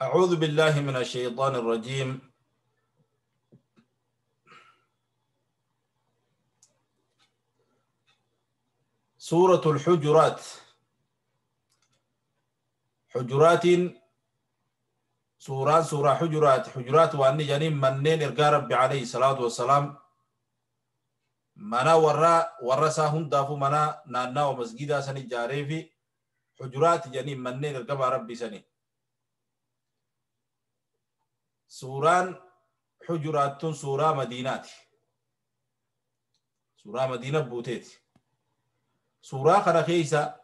أعوذ بالله من الشيطان الرجيم. سورة الحجرات. حجرات سورة سورة حجرات حجرات وأني جانين منين إرقى ربي عليه الصلاة والسلام منا ورا ورسا هم دافو منا نانا ومسجدا سني جاري في حجرات جانين منين إرقى ربي سني. سوران حجرات سورة مدينات سورة مدينة بوتيت سورة خرخيسة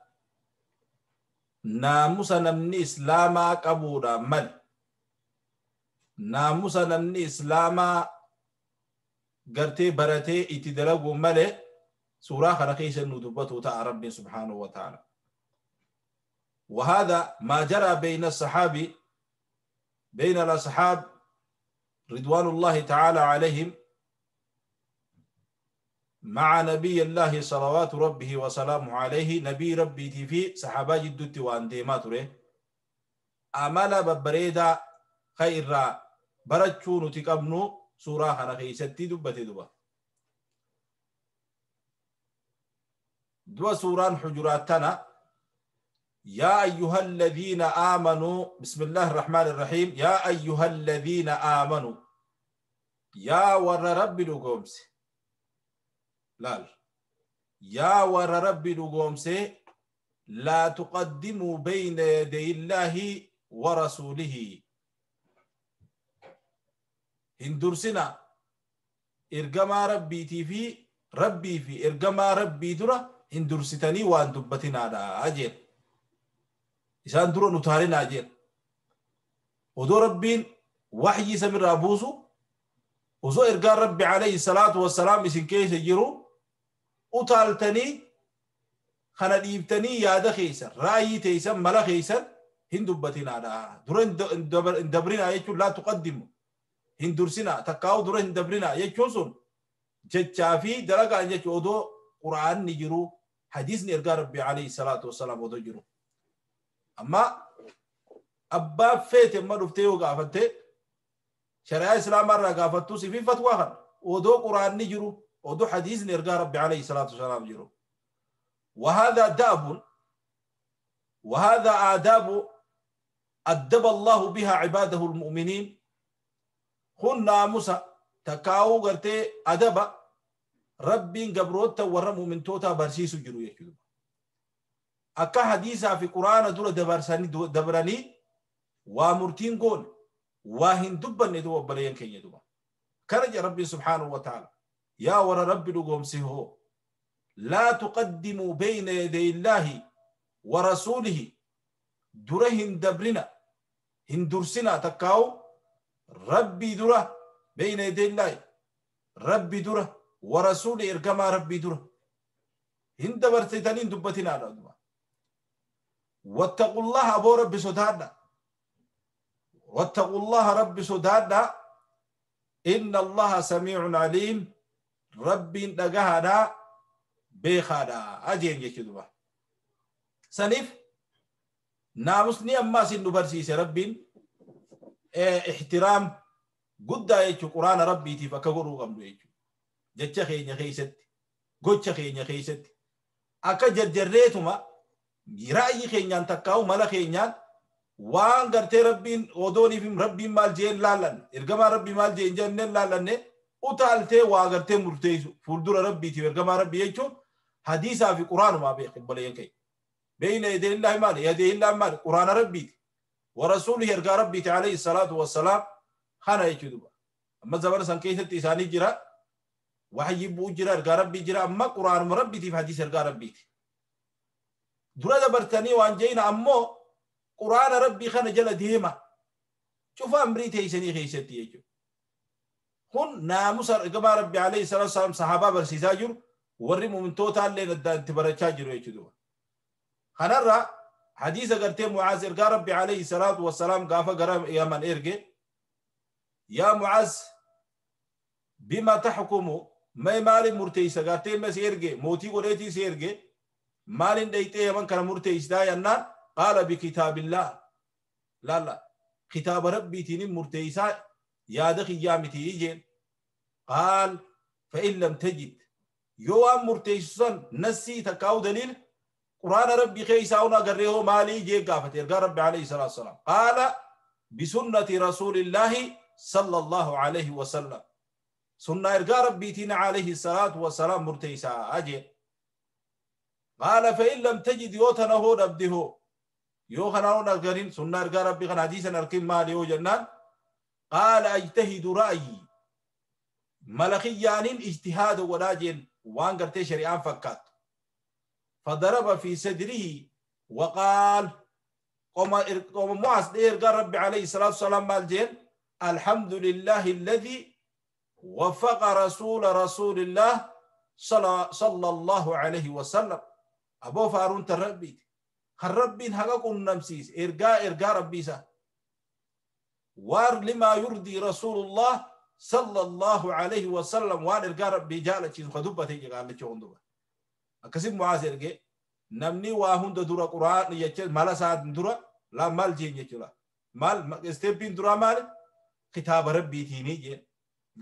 ناموس نمني إسلاما قبولا مل ناموس نمني إسلاما قرتي برتي اتدلقوا مل سورة خرخيسة ندبته تاع ربي سبحانه وتعالى. وهذا ما جرى بين الصحابي بين الأصحاب رضوان الله تعالى عليهم مع نبي الله صلوات ربه وسلامه عليه نبي ربي في صحابة جدتي وأنديمات ره أملا ببريدة خير برجون تقبنو سورة خنخيستي دبتي دبا دوا سوران حجراتنا. يا أيها الذين آمنوا، بسم الله الرحمن الرحيم. يا أيها الذين آمنوا، يا ور ربي لقومس لا يا ور ربي لقومس لا تقدموا بين يدي الله ورسوله. هندرسنا إرجما ربي في ربي في إرجما ربي درا هندرستني وأن دبتنا على أجل إسان درو نتارين أجل ودو ربين وحي سمر أبوسو وزو إرقال ربي عليه الصلاة والسلام إسن كيس يجرو أطالتني خنديبتني يا دخيسا رأيي تيسا ملخيسا هندبتنا على درو اندبرنا يجو لا تقدموا هندرسنا تقاو درو هندبرنا يجوسون جتشافي درقا يجو ودو قرآن نجرو حديث إرقال ربي عليه الصلاة والسلام ودو جرو. أما أبا فيت ما رفتيه وقافته شرع الإسلام مرة قافتو في فتوى خن ودو قرآن نجرو ودو حديث نرجع ربي عليه الصلاة والسلام جرو. وهذا داب وهذا آداب أدب الله بها عباده المؤمنين. خن ناموسا تكاو قرتي أدب ربي قبروتا ورمو من توتا برسيسو جرو يكذب. أكا حديثا في قرآن دور دبرساني دبراني ومرتين قول وهن دبا ندوب بلين كي يدوبا كرج ربي سبحانه وتعالى يا ور ربي لقوم سهو لا تقدموا بين يدي الله ورسوله درهن دبرنا هندرسنا تكاو ربي دره بين يدي الله ربي دره ورسوله إرقما ربي دره هندبرتنين دبتنا على دبا. واتقوا الله أبو ربي سدادنا واتقوا الله ربي سدادنا إن الله سميع عليم ربي نجاهنا بخادا أجين يكذبا سنيف ناموسني أما سن برسيس ربي احترام قد يجو قرآن ربي تفكروا قبل يجو جتشخين يخيست قتشخين يخيست أكجر جريتما رأيي خينيان تكاو ملا خينيان وان غرتي ربين ودوني فيم ربي مال جين لالن إرجما ربي مال جين جنن لالن وتالتي واغرتي مرتيسو فولدور ربي تي إرجما ربي يجو حديثا في قرآن ما بيقبل ينكي بين يدي الله مال يدي الله مال قرآن ربي ورسوله إرجا ربي عليه الصلاة والسلام خانا يجو دبا. أما زمان سنكيسة تساني جرا وحي بوجرا إرجا ربي جرا أما قرآن ربي تي في حديث إرجا ربي درا دبرتني وان جينا أمو قرآن ربي خنا جل ديما شوف أمري تيسني خيستي يجو هن ناموس رجما ربي عليه الصلاة والسلام صحابة برسيساجر وري مؤمن توتا اللي ندان تبرتشاجر يجو دوا خنرى حديث قرتي معاذ إرجع ربي عليه الصلاة والسلام قافا قرام يا من إرجع يا معاذ بما تحكمه ما مالي مرتيسة قرتي ما سيرجع موتي قريتي سيرجع مالين ديتي من كان مرتيس دا ينان قال بكتاب الله. لا لا Kitaaba rabbiitiin murteeysaa yaada kiyyaa miti jeen. Qaal fa'in lam tajid yoo waan murteeysu san nassii takkaa'u daliil quraana rabbii keeysaa un agarree hoo maalii jee gaafate ergaa rabbi alayhi salaatu wasalaam. Qaala bisunnati rasuulillaahi sallallahu alayhi wasallam. Sunnaa ergaa rabbiitiin alayhi salaatu wasalaam murteeysaa jeen. Qaala fa'in lam tajid yoo tana hoo dhabde hoo yoo kanaan hoo arganin sunnaa ergaa rabbii kana hadiisan arkin maali yoo jennaan qaala ajtahidu ra'yii malakiyyaaniin ijtihaada godhaa jeen waan gartee shari'aan fakkaattu. فضرب في صدره وقال قوم معاذ إرجاء ربي عليه الصلاة والسلام مال جين الحمد لله الذي وفق رسول رسول الله صلى الله عليه وسلم. أبو فارون تربي خربين حقق النمسيس إرجاء ربي سا وار لما يرضي رسول الله صلى الله عليه وسلم وان إرجاء ربي جالة شيء خدوبة تيجي قال لك شو akkasi Mu'aaz erge namni waa hunda dura quraan jecha mala isaa dura la maal jeen jechuudha. Maal steppiin dura maal kitaaba rabbiitiini jeen.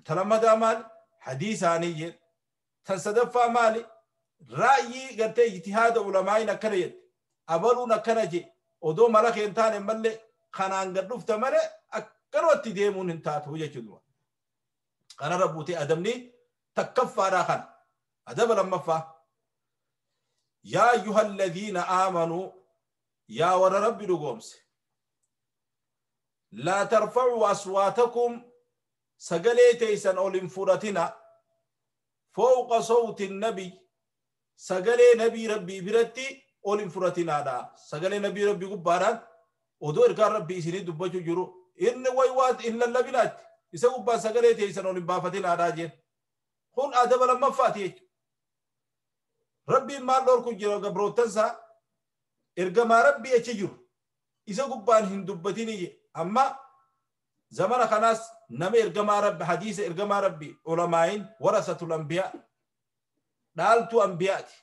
Talammadaa maal hadiisaanii jeen. Tan sadaffaa maali ra'yii gartee ijtihaada ulamaa'iin akkana jette abaluun akkana je odoo mala kee hin taane mallee kanaan gad dhufta malee akkanumatti deemuun hin taatu jechuudha. Kanarra buutee adabni takkaffaadhaa kana adaba lammaffaa. يا أيها الذين آمنوا يا ور ربي لقومس لا ترفعوا أصواتكم سقليتيسا أولين فرتنا فوق صوت النبي سقلي نبي ربي برتي أولين فرتنا دا سقلي نبي ربي قباران ودور كان ربي سني دبجو جرو إن ويوات إلا اللبنات إذا قبا سقليتيسا أولين بافتنا دا جين هون أدب لما فاتيك ربي maal dhorku jira gabrootansa ergamaa rabbii achi jiru isa gubbaan hin dubbatini je. Amma zamana kanaas nama ergamaa rabbi hadiisa ergamaa rabbi ulamaayin warasatul anbiyaa dhaaltu anbiyaati.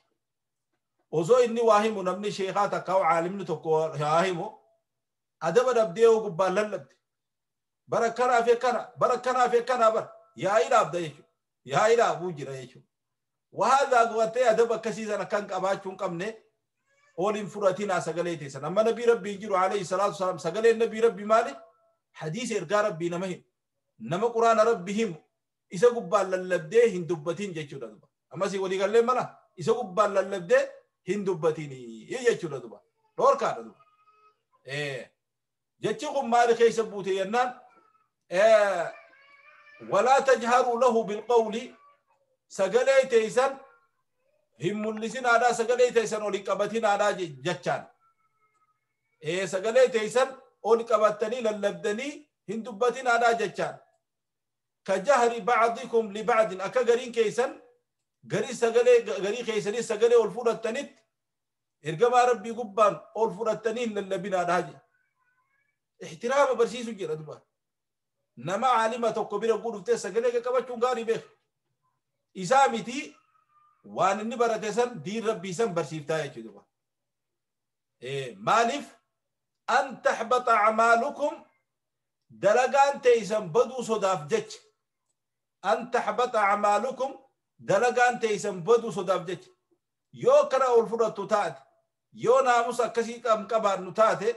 Osoo inni waa himu namni sheekaa takka caalimni tokko waa himu adaba dhabdee yoo gubbaan lallabde bara kanaa fi kana bara kanaa fi kana bara yaa'ii dhaabda jechuudha. Yaa'ii dhaabuu jira jechuudha. وهذا قوتي أدب كسيزا كان قباتشون قمني أولين فراتنا سقليتي سنة أما نبي ربي يجيرو عليه الصلاة والسلام سقلي النبي ربي مالي حديث إرقاء ربي نمهم نما قرآن ربهم إذا قبال للبدي هندبتين جيتشو دبا أما سي ولي قال لي ملا إذا قبال للبدي هندبتين يجيتشو دبا دور كان دبا إيه جيتشو مالي خيس بوتي ينان إيه ولا تجهروا له بالقول sagalee teessan hin mul'isinaadhaa sagalee teessan oli qabatinaadhaa jechaan. Sagalee teessan oli qabattanii lallabdanii hin dubbatinaadhaa jechaan. Ka jahri ba'dikum li ba'din akka gariin keessan garii sagalee garii keessanii sagalee ol fudhattanitti ergamaa rabbii gubbaan ol fudhattanii hin lallabinaadhaa jedha. Ixtiraama barsiisu jira duba. Nama caalima tokko bira guutuftee sagalee qabachuun gaarii beeka. Isaa miti waan inni barate san diin rabbii san barsiiftaa jechuudha. Maaliif an taxbata acmaalukum dalagaan teeysan baduu sodaaf jecha an taxbata acmaalukum dalagaan teeysan baduu sodaaf jecha yoo kana ol fudhattu taate yoo naamusa akkasii qabaannu taate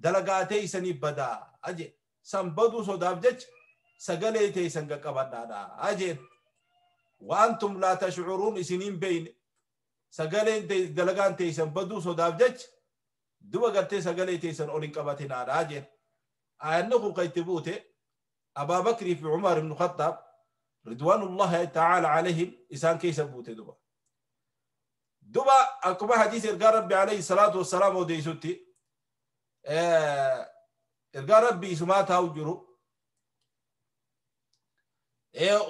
dalagaa teeysanii badaa aje san baduu sodaaf jecha sagalee teeysan qaqqabadhaadha ajeen. وأنتم لا تشعرون سنين بين سجلين دلقان تيسن بدو صداف جج دوا قلتي سجلين تيسن أولين قباتنا راجل أنه قيتبوته أبا بكر في عمر بن الخطاب رضوان الله تعالى عليهم إسان كيس بوته دوا دوا أكما حديث إرقى ربي عليه الصلاة والسلام وديسوتي إرقى ربي سماتها وجرو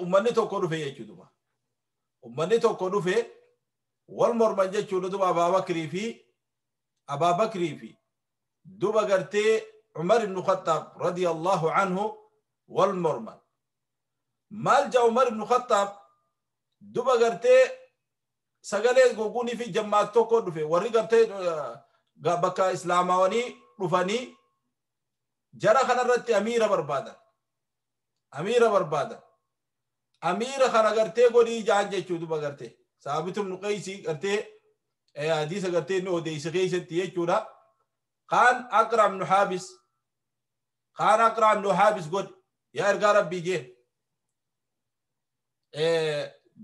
Uummanni tokko dhufe jechuudha. Uummanni tokko dhufe wal morman jechuudha duba Abaa Bakrii fi duba gartee Umar ibn Khattaab radiyallahu anhu wal morman. Maal jaa Umar ibn Khattaab duba gartee sagalee goguunii fi jammaat tokko dhufe warri gartee bakka islaamawanii dhufanii Jara kanarratti amiira barbaadan. Amiira barbaadan. Amiira kana gartee godhii jaan jechuu duba gartee. Saabitu ibnu Qeysii gartee hadiisa gartee inni odeesse keessatti jechuudha. Kaan Aqra ibnu Haabis. Kaan Aqra ibnu Haabis godhi. Yaa ergaa Rabbii jeen.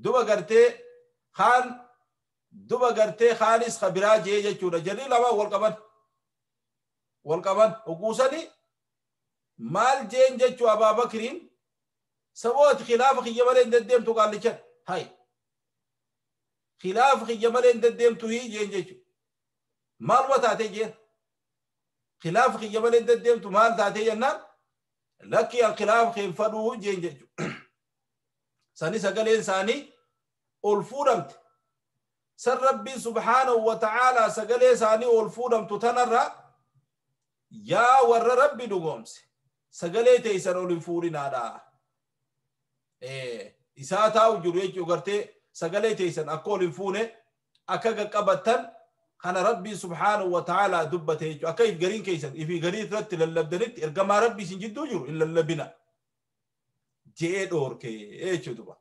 Duba gartee kaan duba gartee kaanis ka biraa jee jechuudha. Jarri lama wal qaban. Wal qaban. Oguusani maal jeen jechuu Abaa Bakriin sabooti khilaafa kiyya malee hin deddeemtu qaallichan. Hay. Khilaafa kiyya malee hin deddeemtu hii jeen jechuu. Maaluma taatee jeen. Khilaafa kiyya malee hin deddeemtu maal taatee jennaan lakki an khilaafa kee hin fadhuu jeen jechuu. Sani sagaleen isaanii ol fuudhamte. San Rabbiin subhaanahu wa ta'aalaa sagalee isaanii ol fuudhamtu tanarra yaa warra Rabbi dhugoomse sagalee teessan ol hin fuudhinaadha. Isaa taa'u jiru jechuu gartee sagalee teessan akka ol hin fuune akka qaqqabattan kana Rabbiin subhaanahu wa ta'aalaa dubbate jechuu akka if gariin keessan ifi garii irratti lallabdanitti ergamaa Rabbii isin jidduu jiru hin lallabina je'ee dhoorke jechuu duba.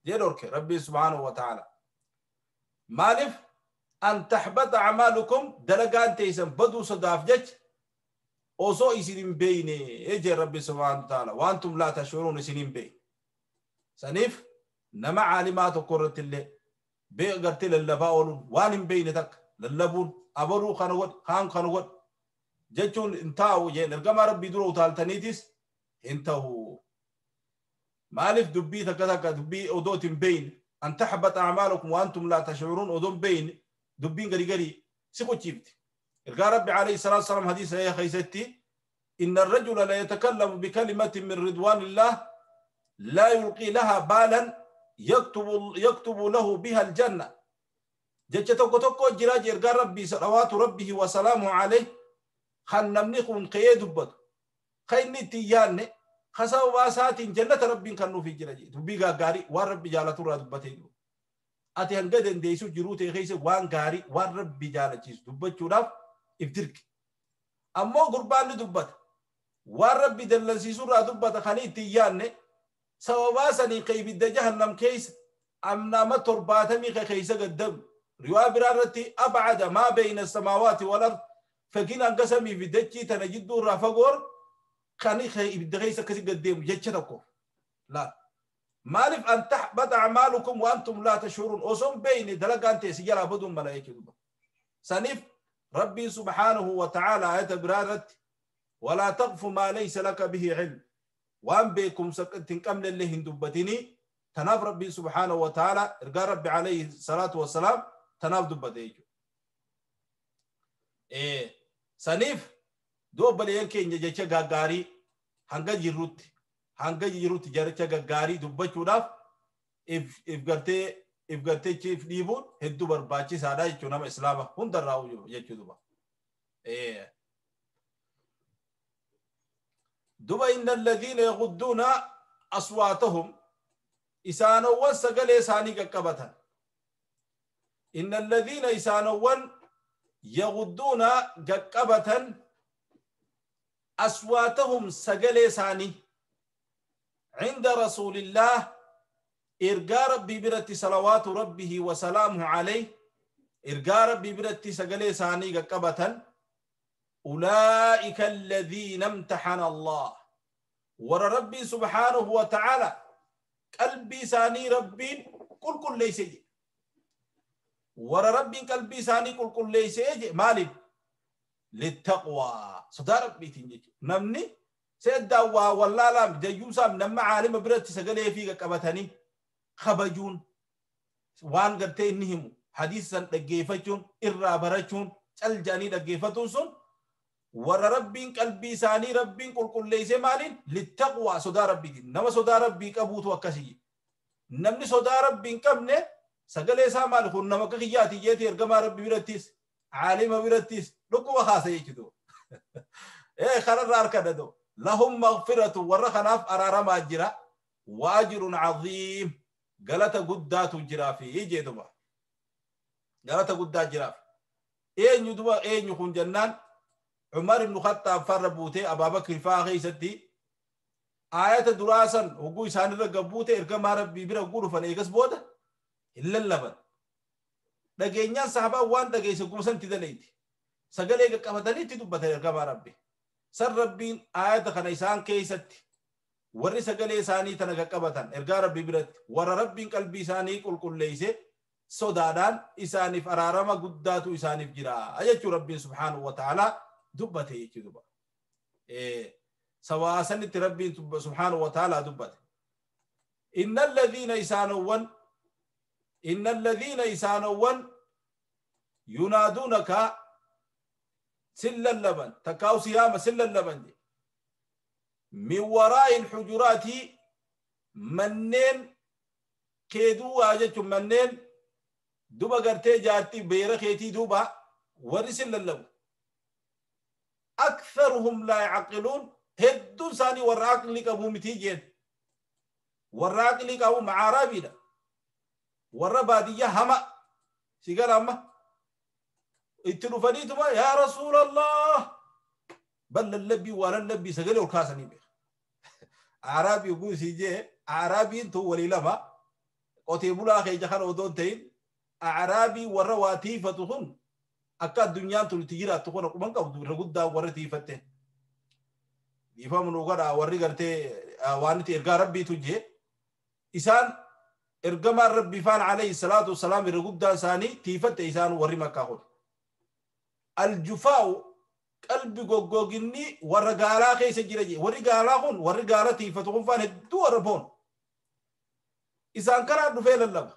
Je'ee dhoorke Rabbiin subhaanahu wa ta'aalaa. Maaliif an tahbata acmaalukum dalagaan teessan baduu sodaaf jecha osoo isin hin beeyne jee Rabbi subhaanahu wa ta'ala waantum laa tash'uruun isin hin beeyne. Saniif nama caalimaa tokko irratti illee beeka gartee lallabaa ooluun waan hin beeyne takka lallabuun abaluu kana godhe kaan kana godhe jechuun hin taa'u jeen ergamaa Rabbii dura utaaltaniitis hin ta'u. Maaliif dubbii takka takka dubbii odoo hin beeyne an tahbata acmaalukum waantum laa tash'uruun odoo hin beeyne dubbiin gari gari si quchiifti. Ergaa Rabbi alayhi salaatu wasalaam hadiisa sahiha keessatti inna arrajula la yatakallamu bikalimatin min ridwaanillah laa yulqii lahaa baalan yaktubu lahu biha aljanna. Jecha tokko tokko jira jee ergaa Rabbii salawaatu Rabbihi wa salaamuhu alayhi kan namni kun ka'ee dubbatu kan inni itti hin yaadne kan sababa isaatiin jannata Rabbiin kan nuuf jira jee dubbii gaaggaarii waan Rabbi jaalatu irraa dubbatee jiru. Ati hanga dandeessu jiruu ta'e keessa waan gaarii waan Rabbi jaalachiisu dubbachuudhaaf if dirqi. Ammoo gurbaan ni dubbata. Waan Rabbi dallansiisu irraa dubbata kan itti hin yaadne sababaa sanii ka ibidda jahannam keessa amnaama 70 ka keessa gaddabu. Riwaa biraa irratti abcada maa bayna samaawaati wal ard fagina hanga samii fi dachii tana jidduu irraa fagoor kan ibidda keessa akkasi gaddeemu jecha tokko. Laal. Maaliif an tahbata acmaalukum wa antum laa tash'uruun osoo hin beeyne dalagaan ta'e si jalaa baduun mala jechuudha. Saniif Rabbiin subhaanahu wa ta'aala ayata biraa irratti walaa taqfu maa laysa laka bihi cilm waan beekumsa hin qabne illee hin dubbatinii tanaaf Rabbiin subhaanahu wa ta'aala ergaa Rabbi alayhi salaatu wassalaam tanaaf dubbate jechuudha. Saniif obboleeyyan keenya jecha gaggaarii hanga jirrutti jecha gaggaarii dubbachuudhaaf if gartee if dhiibuun hedduu barbaachisaadha jechuudha nama islaama hundarraa jechuudha. Duba inna alladhiina yaghudduuna aswaatahum isaanowwan sagalee isaanii qaqqabatan. Inna alladhiina isaanowwan yaghudduuna qaqqabatan aswaatahum sagalee isaanii عند رسول الله إرجاء ربي برتي صلوات ربه وسلامه عليه إرجاء ربي برتي سجلي ساني قبة أولئك الذين امتحن الله ور ربي سبحانه وتعالى قلبي ساني ربي كل كل ليس ور ربي قلبي ساني كل كل ليس مالي للتقوى صدى ربي تنجي نمني سيدا والله لا ديوسام نما عالم برت سجلي فيك قبتني خبجون وان قرتي انهم حديثا دغيفتون ارا برچون چلجاني دغيفتون سن ور ربي قلبي ساني ربي قل قل ليس مالين للتقوى صدى ربي نما صدى ربي قبوت وكسي نمني صدى ربي قبنه سجلي سامال خن نما كخياتي جيتي ارغما ربي برتيس عالم برتيس لكو خاصه يجدو ايه خرر اركددو لهم مغفرة ورخناف أرارما جرا وأجر عظيم قالت قدات جرا في يجي دبا قالت قدات جرا في إيه يدبا إيه يكون جنان Umar ibn Khattaab farra buutee Abaabakir faa keessatti aayata duraasan hogguu isaanirra gabbuute ergamaa rabbii bira hogguu dhufan eegas booda hin lallaban. Dhageenyaan sahabaan waan dhageesse guusanti daleeti. Sagalee qaqqabatanii itti dubbatan ergamaa rabbi. San rabbiin aayata kana isaan keessatti warri sagalee isaanii tana qaqqabatan ergaa rabbii biratti warra rabbiin qalbii isaanii qulqulleeyse sodaadhaan isaaniif araarama guddaatu isaaniif jira jechuu rabbiin subhaanahu wa ta'aalaa dubbate jechuu duba. Sawaasanitti rabbiin subhaanahu wa ta'aalaa dubbate. Inna alladhiina isaanowwan inna alladhiina isaanowwan yunaaduunaka sin lallaban takkaa'u siyaama sin lallaban jedhe. Min waraa'i alhujuraati manneen keeduwaa jechuun manneen duba gartee jaartii beera keetii duuba warri sin lallabu. Aktharuhum laa yacqiluun hedduun isaanii warra aqlii qabu mitii jeen. Warra aqlii qabu macaaraabiidha. Warra baadiyyaa hama si gara amma itti dhufaniituma yaa rasuulallah bal lallabbii waa lallabbii sagalee ol kaasanii beeka. Araabii guusii jee araabiin tun walii lama qotee bulaa keenya kana odoo hin ta'in araabii warra waa tiifatu kun akka addunyaan tun itti jiraattu kun akkuma qabdu irra guddaa warra tiifatte. Dhiifamu nu godhaa warri gartee waan itti ergaa rabbiitu jee isaan ergamaan rabbii faan alayhi salaatu wasalaam irra guddaan isaanii tiifatte isaan warri makkaa kun. Aljufaa'u qalbi goggoginni warra gaalaa keessa jira jee warri gaalaa kun warri gaala tiifatu kun faan hedduu warra boon. Isaan kanaan dhufee lallaba.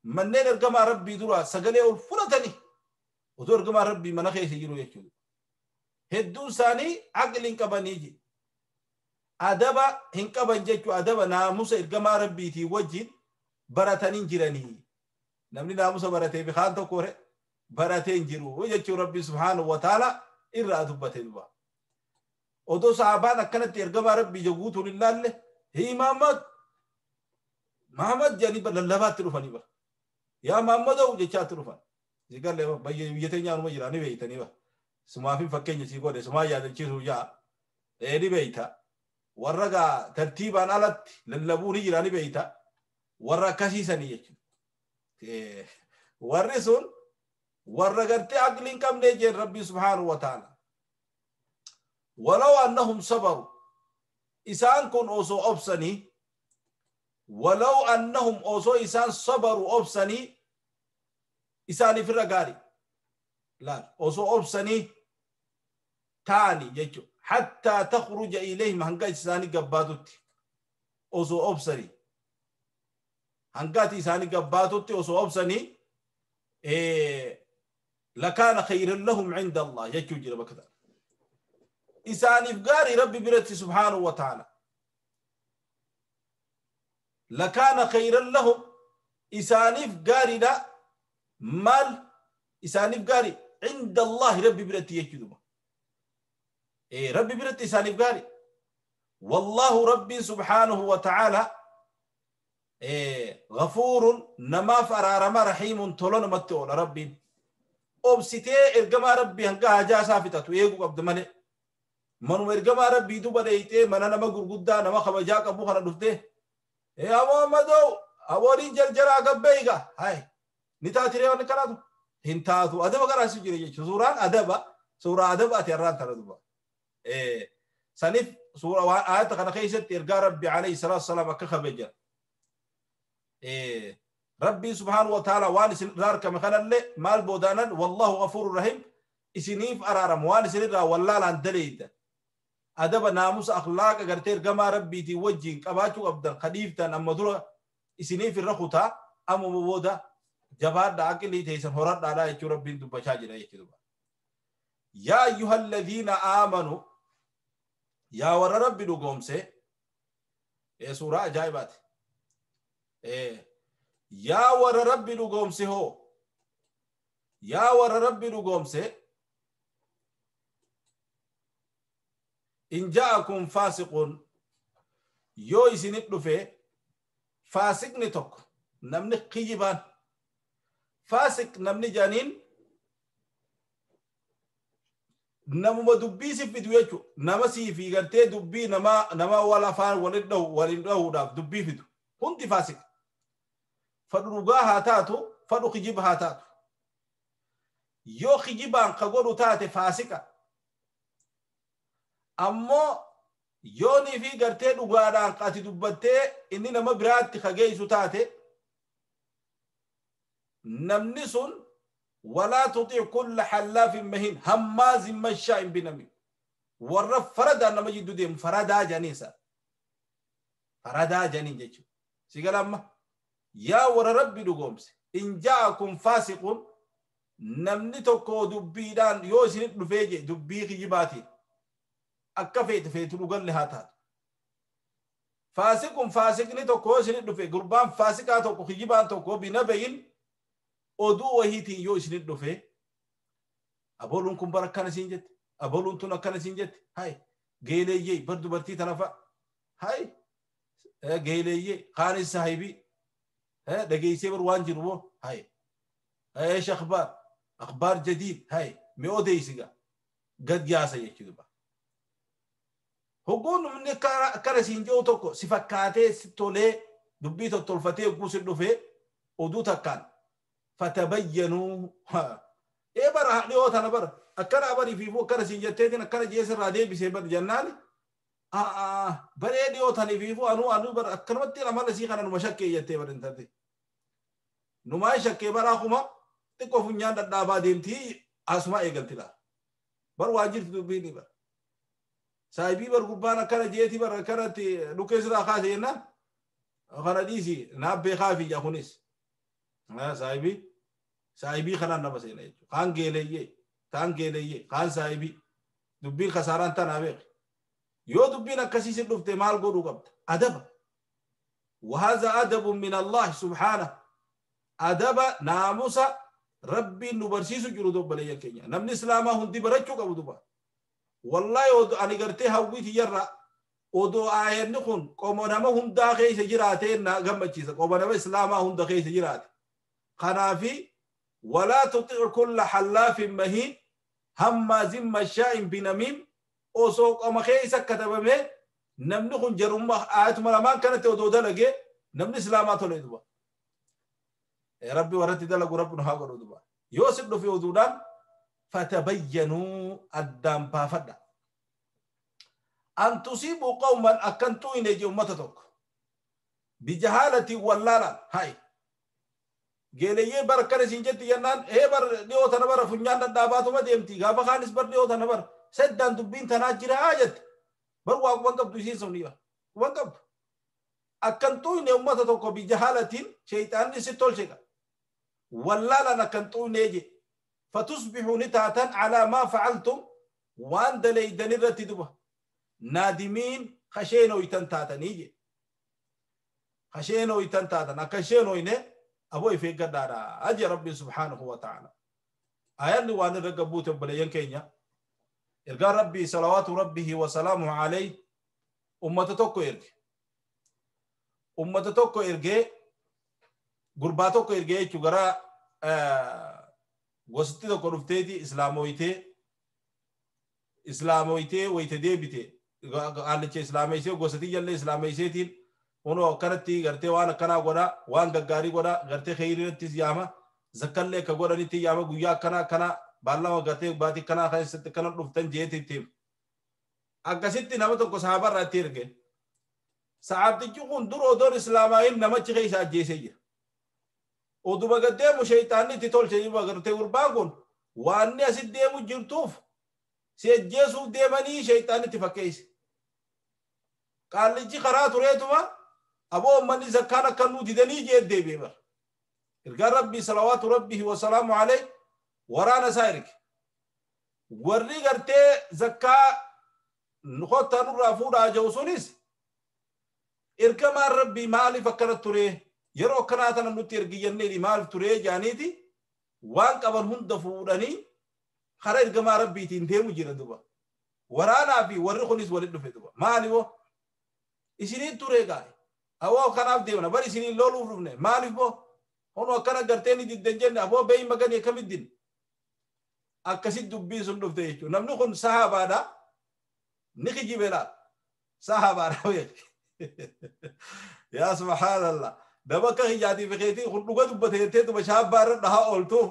Manneen ergamaa rabbii duraa sagalee ol fudhatanii otoo ergamaa rabbii mana keessa jiru jechuudha. Hedduun isaanii aqli hin qabanii je. Adaba hin qaban jechuudha. Adaba naamusa ergamaa rabbiitii wajjin baratanii jiranii. Namni naamusa baratee bikaan tokko baratee hin jiru jechuun rabbi subhaanahu wa ta'ala irraa dubbate duba. Odoo sahabaan akkanatti ergamaa rabbii guutuun hin laalle hii Muhammad Muhammad jedhanii lallabaatti dhufanii bara. Yaa Muhammadoo jechaatti dhufan. Sigalee biyya teenyaanuma jira ni beeytanii bara. Sumaafin fakkeenya sii godhe sumaa yaadachiisuu jaa. Ni beeyta. Warra gaa tartiibaan alatti lallabuu ni jira ni beeyta. Warra akkasiisanii jechuudha. Warri sun warra gartee aqlii hin qabne jeen rabbii subhaanahu wa ta'ala. Walaw annahum sabaru isaan kun osoo obsanii walaw annahum osoo isaan sabaru obsanii isaaniif irra gaarii laal osoo obsanii taani jechuudha. Hattaa takhruja ilayhim hanga isaanii gabbaatutti osoo obsanii hanga isaanii gabbaatutti osoo obsanii lakaana khayran lahum cinda Allah jechuu jira bakka tana. Isaaniif gaarii rabbi biratti subhaanahu wa ta'ala. Lakaana khayran lahum isaaniif gaariidha maal isaaniif gaarii cinda Allahi rabbi biratti jechuudha. Rabbi biratti isaaniif gaarii. Wallaahu rabbiin subhaanahu wa ta'ala ghafuurun namaaf araarama rahiimun tola namatti oola rabbiin. Obsitee ergamaa rabbii hanga hajaa isaa fixatu eeguu qabda malee. Manuma ergamaa rabbii duba dheeyxee mana nama gurguddaa nama kabajaa qabu kana dhuftee yaa Muhammadoo abooliin jarjaraa gabbeeyga hay ni taatiree waan kanaatu hin taatu adaba garaasi jira jechuudha. Suuraan adaba suuraa adaba ati har'aan tana duba. Saniif suuraa waan aayata kana keessatti ergaa rabbi alayhi salaatu wasalaam akka kabaja. Rabbii subhaanahu wa ta'ala waan isin irraa argame kanallee maal boodaanan wallahu ghafuurun rahiim isiniif araarama waan isinirraa wallaalaan daleeydan. Adaba naamusa akhlaaqa gartee ergamaa rabbiitiin wajjin qabaachuu qabdan kadhiiftan amma dura isiniif irra kutaa amma booda jabaadha aqlii teessan horadhaadha jechuu rabbiin dubbachaa jira jechuudha. Yaa ayyuhalladhiina aamanu yaa warra rabbi dhugoomse suuraa ajaa'ibaati. Yaa warra rabbi dhugoomse hoo yaa warra rabbi dhugoomse in ja'akum faasiqun yoo isinit dhufe faasiqni tokko namni kijibaan faasiq namni jaaniin Namuma dubbii si fidu jechuudha. Nama sii fi gartee dubbii nama wal afaan waliin dhahuudhaaf dubbii fidu. Hundi faasiqa. Fadhu dhugaa haa taatu, fadhu kijiba haa taatu. Yoo kijibaan ka godhu taate faasiqa. Ammoo yoonii fi gartee dhugaadhaan ati dubbattee inni nama biraatti ka geessu taate namni sun ولا تطيع كل حلاف مهين هماز مشاء بنميم. warra faradaan nama jidduu deemu faradaa janiisa. Faradaa janiin jechuudha. Si galamma yaa warra rabbi dhugoomse in ja'akum faasiqun namni tokko dubbiidhaan yoo isinit dhufee je dubbii kijibaatiin akka feete feetu dhugalle haa taatu. Faasiqun faasiqni tokko yoo isinit dhufe gurbaan faasiqaa tokko kijibaan tokko binabayin oduu wahiitiin yoo isinit dhufe aboluun kun bara akkana siin jette aboluun tun akkana siin jette hay geeleeyyee bar dubartii tana fa'a hay geeleeyyee kaanis saahibii dhageessee bar waan jiru moo hay ايش اخبار اخبار جديد هاي مي اوديسيغا قد ياسا يجدبا هقون من كرسين جو توكو سفكاتي ستولي دبيتو تولفتي وقوس الدفي ودو تكان فتبينوا ايه برا ليوت انا برا اكنا بري في فو كرسين جتيتين اكنا جيس رادي بسبب جنالي بري ليوت انا في فو انو بر اكنا متي لما سي خنا مشكي جتي بر انت numaa shakkee bara akkuma xiqqoo funyaan dhadhaabaa deemtii asuma eegalti laa. Bar waan jirtu dubbiin bara. Saayibii bar gubbaan akkana jeeti bar akkanatti dhukkee sirraa kaase jennaan kana dhiisi naaf beekaa fi kunis. Saayibii saayibii kanaan nama seena jechuudha. Kaan geeleeyyee kaan geeleeyyee kaan saayibii dubbiin kasaaraan tanaa beeki. Yoo dubbiin akkasii si dhufte maal godhuu qabda? Adaba. وهذا أدب من الله سبحانه. أدب ناموسا ربي نبرسيسو جرو دوبلي كينيا نمن إسلاما هندي برچو قبو دوبا والله أنا قرتي هويتي يرى ودو آية نخون قوم نما هندا خيس جراتي نا غمچيسا قوم نما إسلاما هندا خيس جراتي خنافي ولا تطيع كل حلاف مهين هماز مشاء بنميم أوسو قوم خيس كتبمه نمن خون جرم آيات ملمان كانت ودو دلقه نمن إسلاما تولي دوبا ربي ورتي دلقوا ربنا هاقروا دبا يوسف في وذودان فتبينوا الدام بافدا أن تصيبوا قوما أكنتوا إن يجي أمتك بجهالة ولالا هاي قال لي بركة سنجتي ينان هي بر ليوت أنا بر فنجان الدابات وما ديمتي غابة خانس بر ليوت أنا بر سدان دبين تناجر حاجت بر واق وقف دوسين سونيا وقف أكنتوا إن أمتك بجهالة شيطان ستول شيء ولا لنا كنتو نيجي فتصبحوا نتاتا على ما فعلتم وان دليدن الرتدبه نادمين خشينو يتنتاتا نيجي خشينو يتنتاتا نكشينو ينه أبوي في قدارا أجي ربي سبحانه وتعالى آيان وان رقبوت بليان كينيا إرقى ربي صلوات ربه وسلامه عليه أمة توكو إرقى أمة توكو إرقى gurbaa tokko ergee jechuu gara gosti tokko dhufteeti islaamoytee wayite deebite haallicha islaameysee gosati jallee islaameyseetiin hunoo akkanatti gartee waan akkanaa godha waan gaggaarii godha gartee kheyriirattis yaama zakkallee akka godhanitti yaama guyyaa akkanaa akkanaa baallama gartee baatii akkanaa keessatti akkana dhuftan jeetitti akkasitti nama tokko sahaabarraa itti erge sahaabtichi kun dur odoon islaamaayin namachi keessa ajjeesee jira. Oduba gaddeemu shayxaanni itti tolche gartee gurbaan kun waan asit deemu jirtuuf si ajjeesuuf deemanii shayxaanni itti fakkeesse. Qaallichi karaa tureetuma aboo ummanni zakkaan akka nuu didanii jee deebi'e bara. Ergaan rabbii salawaatu rabbihi wasalaamu alayhi waraana isaa erge. Warri gartee zakkaa kottaa nurraa fuudhaa jiru sunis ergamaan rabbii maaliif akkana turee? Yeroo akkanaa tana nutti ergiyyannee maaliif turee jaaniiti waan qaban hunda fuudhanii karaa ergamaa rabbiitiin deemu jira duba. Waraanaa fi warri kunis walitti dhufe duba. Maali boo? Isiniin turee gaa'e. Awoo kanaaf deemna bari isiniin loluuf dhufne maaliif boo? Hono akkana gartee ni diddan jenne aboo beeyi maganii akkamitti dinne? Akkasitti dubbiin sun dhufte jechuudha. Namni kun sahabaadha. Ni kijibe laal. Sahabaadha beeki. Yaa subhaanallah. Nama akka hiyyaatii fi keetii kun dhuga dubbate jettee tuma shaabbaa irra dhahaa ooltuuf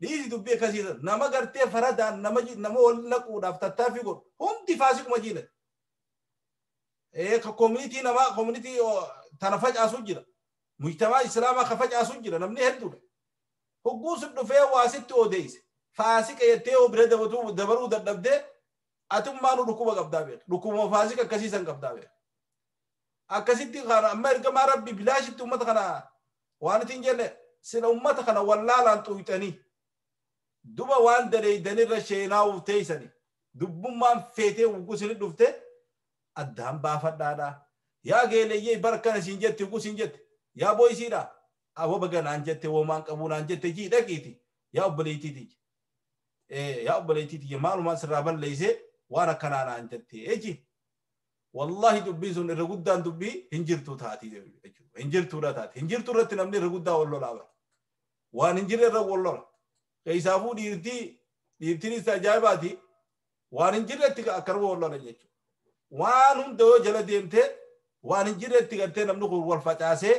dhiisi dubbii akkasiisa. Nama gartee faradaan nama wal naquudhaaf tattaaffii godhu hundi faasiquma jiila. Ka koomunitii namaa koomunitii tana facaasu jira. Mujtamaa islaamaa ka facaasu jira namni hedduudha. Hogguu sun dhufee waa sitti odeesse. Faasiqa jettee yoo bira dabaruu dadhabdee atummaanuu dhukkuba qabdaa beeka. Dhukkubuma faasiqa akkasiisan qabdaa beeka. Akkasitti kana amma ergamaa rabbi bilaashitti uummata kana waan ittiin jenne sila uummata kana wallaalaan xuyxanii duba waan dareeydanirra sheenaa'uuf teessanii dubbummaan feetee hogguu isinit dhufte addaan baafadhaadha. Yaa geeleyyee bara kana siin jette hogguu siin jette yaa booyisiidha. Aboo baga naan jette woomaan qabuu naan jette jii dhaqiiti yaa obboleettiiti. Yaa obboleettiiti maalumaan sirraa balleessee waan akkanaa naan jette eji. Wallahi dubbiin sun irra guddaan dubbii hin jirtu taati jechuudha. Hin jirtuudha taati. Hin jirtu irratti namni irra guddaa wal lolaa bara. Waan hin jirre irra wal lola. Keessaafuu dhiirtiinis ajaa'ibaati. Waan hin jirretti akkanuma wal lola jechuudha. Waan hunda yoo jala deemtee waan hin jirretti gartee namni kun wal facaasee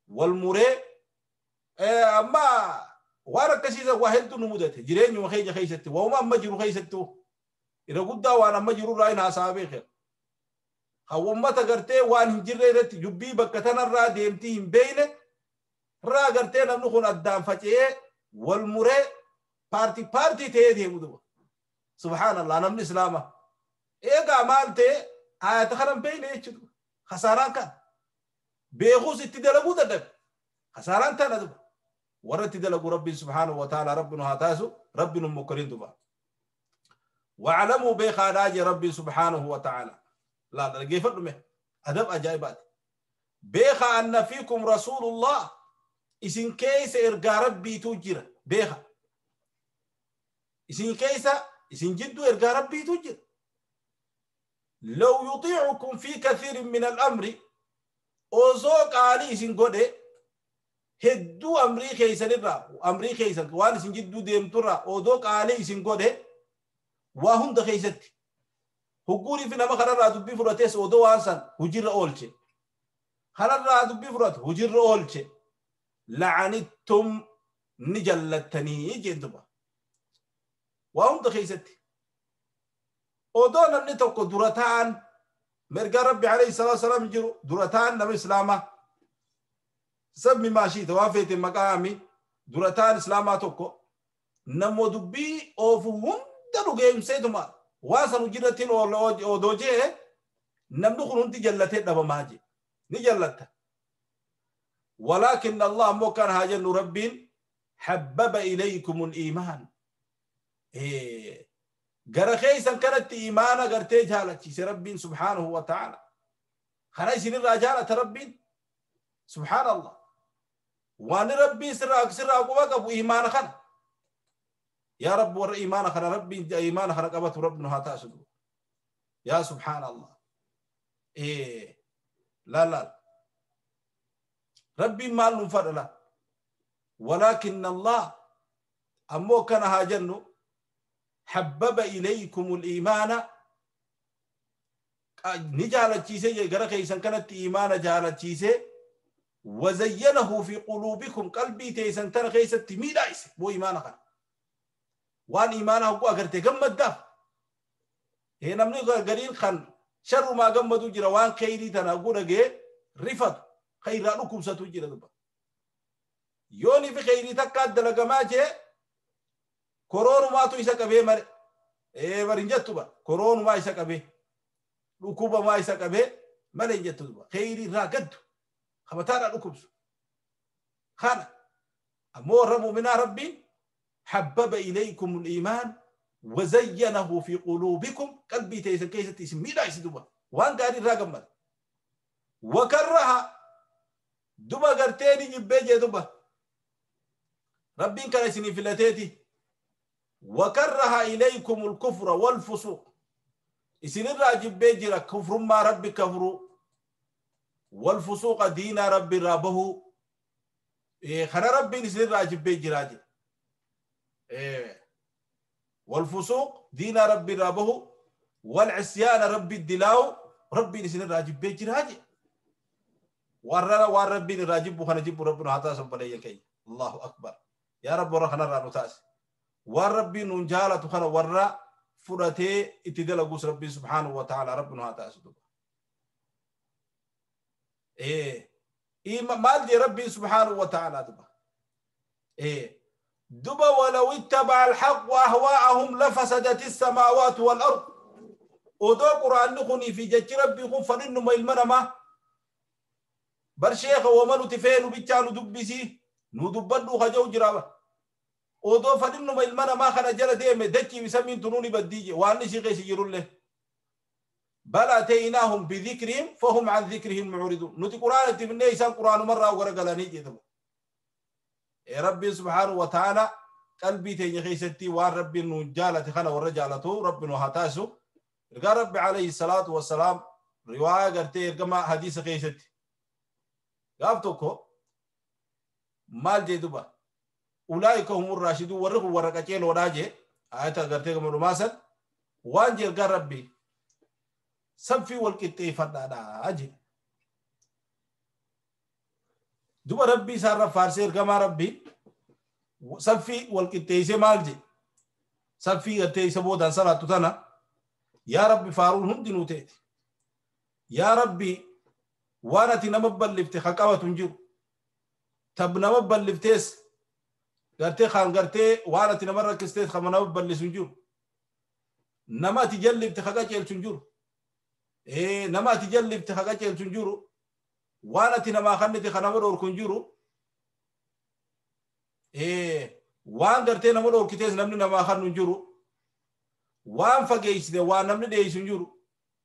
wal muree amma waan akkasiisa waa hedduu nu mudate jireenyuma keenya keessatti waanuma amma jiru keessattuu irra guddaa waan amma jiru irraa hin haasa'aa beekee. Uummata gartee waan hin jirre irratti dubbii bakka tanarraa deemtii hin beekne irraa gartee namni kun addaan faca'ee wal muree paartii paartii ta'ee deemu duba. Subhaanallah namni islaama. Eegaa maal ta'e ayata kana hin beekne jechuudha. Kasaaraan kana. Beekuus itti dalaguu dadhabe. Kasaaraan tana duba. Warra itti dalagu rabbiin subhaanahu wa ta'ala rabbi nu haa taasisu rabbi nu mokkoriin duba. Wa'alamuu beekaadhaa jee rabbiin subhaanahu wa ta'ala. لا لا كيف أدب أجايبات بيخا أن فيكم رسول الله إسن كيس إرقى ربي تجرى بيخا إسن كيس إسن جدو إرقى ربي تجرى لو يطيعكم في كثير من الأمر أوزوك علي إسن قده هدو أمري كيسا نرى أمري كيسا وان إسن جدو ديم ترى أوزوك علي إسن قده وهم دخيستي Hugguuri fi nama kanarraa dubbii fudhates odoo waan san hujirra oolche. Kanarraa dubbii fudhatu hujirra oolche. La'anittum ni jallattanii jeen duba. Waa hunda keessatti. Odoo namni tokko dura ta'an mirga Rabbi alayhi salaatu wasalaam jiru dura ta'an nama Islaamaa. Sabni maashiita waan feete maqaa dura ta'an Islaamaa tokko nama dubbii oofu hunda dhugeemseetuma. Waan san hojirrattiin odoo jee namni kun hundi jallatee dhabamaa jee ni jallatta. Walaakin Allah ammoo kan haa jennu rabbiin habbaba ilaykumul iimaan. Gara keessan kanatti iimaana gartee jaalachiise rabbiin subhaanahu wa ta'ala. Kana isinirraa jaalata rabbiin subhaanallah. Waan rabbiin sirraa quba qabu iimaana kana. يا رب ور إيمان خنا ربي إيمان خنا قبته ربنا هاتاسدو يا سبحان الله إيه لا لا ربي ما له ولكن الله أمو كان هاجنو حبب إليكم الإيمان نجعل تشيسي غرقيسن كانت إيمان جعل تشيسي وزينه في قلوبكم قلبي تيسن ترخيسة تميدايس بو إيمان خنا وان إيمانه هو أغرتي قمت داف هنا من قرين خان شر ما قمتو جرا وان خيري تناقو رقي رفض خيرانكم ستو جرا دبا يوني في خيري تكاد دلقما جي كورون ما تو إسا كبه مر إيه مرنجتو با كورون ما إسا كبه ركوبة ما إسا كبه مرنجتو دبا خيري راقد خبتانا ركوب خانا أمور ربو منا ربي حبب إليكم الإيمان وزينه في قلوبكم قلبي تيسن كيسة تيسن ميدا يسدوبا وان قاري راقم وكرها دوبا قرتيني جبيجي دوبا ربين كان سني فلتيتي وكره إليكم الكفر والفسوق إسن الراجب بيجرا كفر ما ربي كفروا والفسوق دين ربي رابه إيه خنا ربي إسن الراجب بيجرا إيه والفسوق دين ربي رابه والعصيان ربي الدلاو ربي نسين الراجب بيجراجي ورنا وان ربي الراجب وخنا جيب ربنا هتاس بلي كي الله اكبر يا رب ورخنا رانوتاس وان ربي نجالة خنا ورا فرته اتدلقوس ربي سبحانه وتعالى ربنا هتاس دوبا ايه إيه مال دي ربي سبحانه وتعالى دوبا إيه دبا ولو اتبع الحق واهواءهم لفسدت السماوات والارض ودو قران نخني في جج ربي خن فنن ما المنما بر شيخ ومن تفين بيتانو دبسي نو دبدو خجو جرابا ودو فنن ما المنما خنا جل ديم دكي بسمين تنوني بديجي وان شي غيش يرله بل اتيناهم بذكرهم فهم عن ذكرهم معرضون نتي قران تبني إنسان قران مره ورغلاني جدبا ربي سبحانه وتعالى قلبي تيجي خيستي وان ربي نجالة خنا ورجالته ربي نهتاسو رجال ربي عليه الصلاة والسلام رواية قرتي كما حديث خيستي قابتوكو مال جدوبا أولئك هم الراشدون ورقوا ورقتين وراجع آية قرتي كما رماسل وان جرجال ربي سنفي والكتي فردانا أجي دوبا ربي سار فارسير كما ربي سفي والكتيسي مالجي سفي التيسي بودان صلاة تنا يا ربي فارون هم دينوتيت يا ربي وانا تنمبل لفتخاقوة تنجر تب نمبل لفتيس قرتي خان قرتي وانا تنمرة كستيت خما نمبل لسنجر نما تجلب تخاقة تنجر إيه نما تجلب تخاقة تنجر وانا تنما خنتي خنمر اوركنجرو إيه وان غرتي نمر اوركتيس نمني نما خنجرو وان فغيس وان نمني ديسنجرو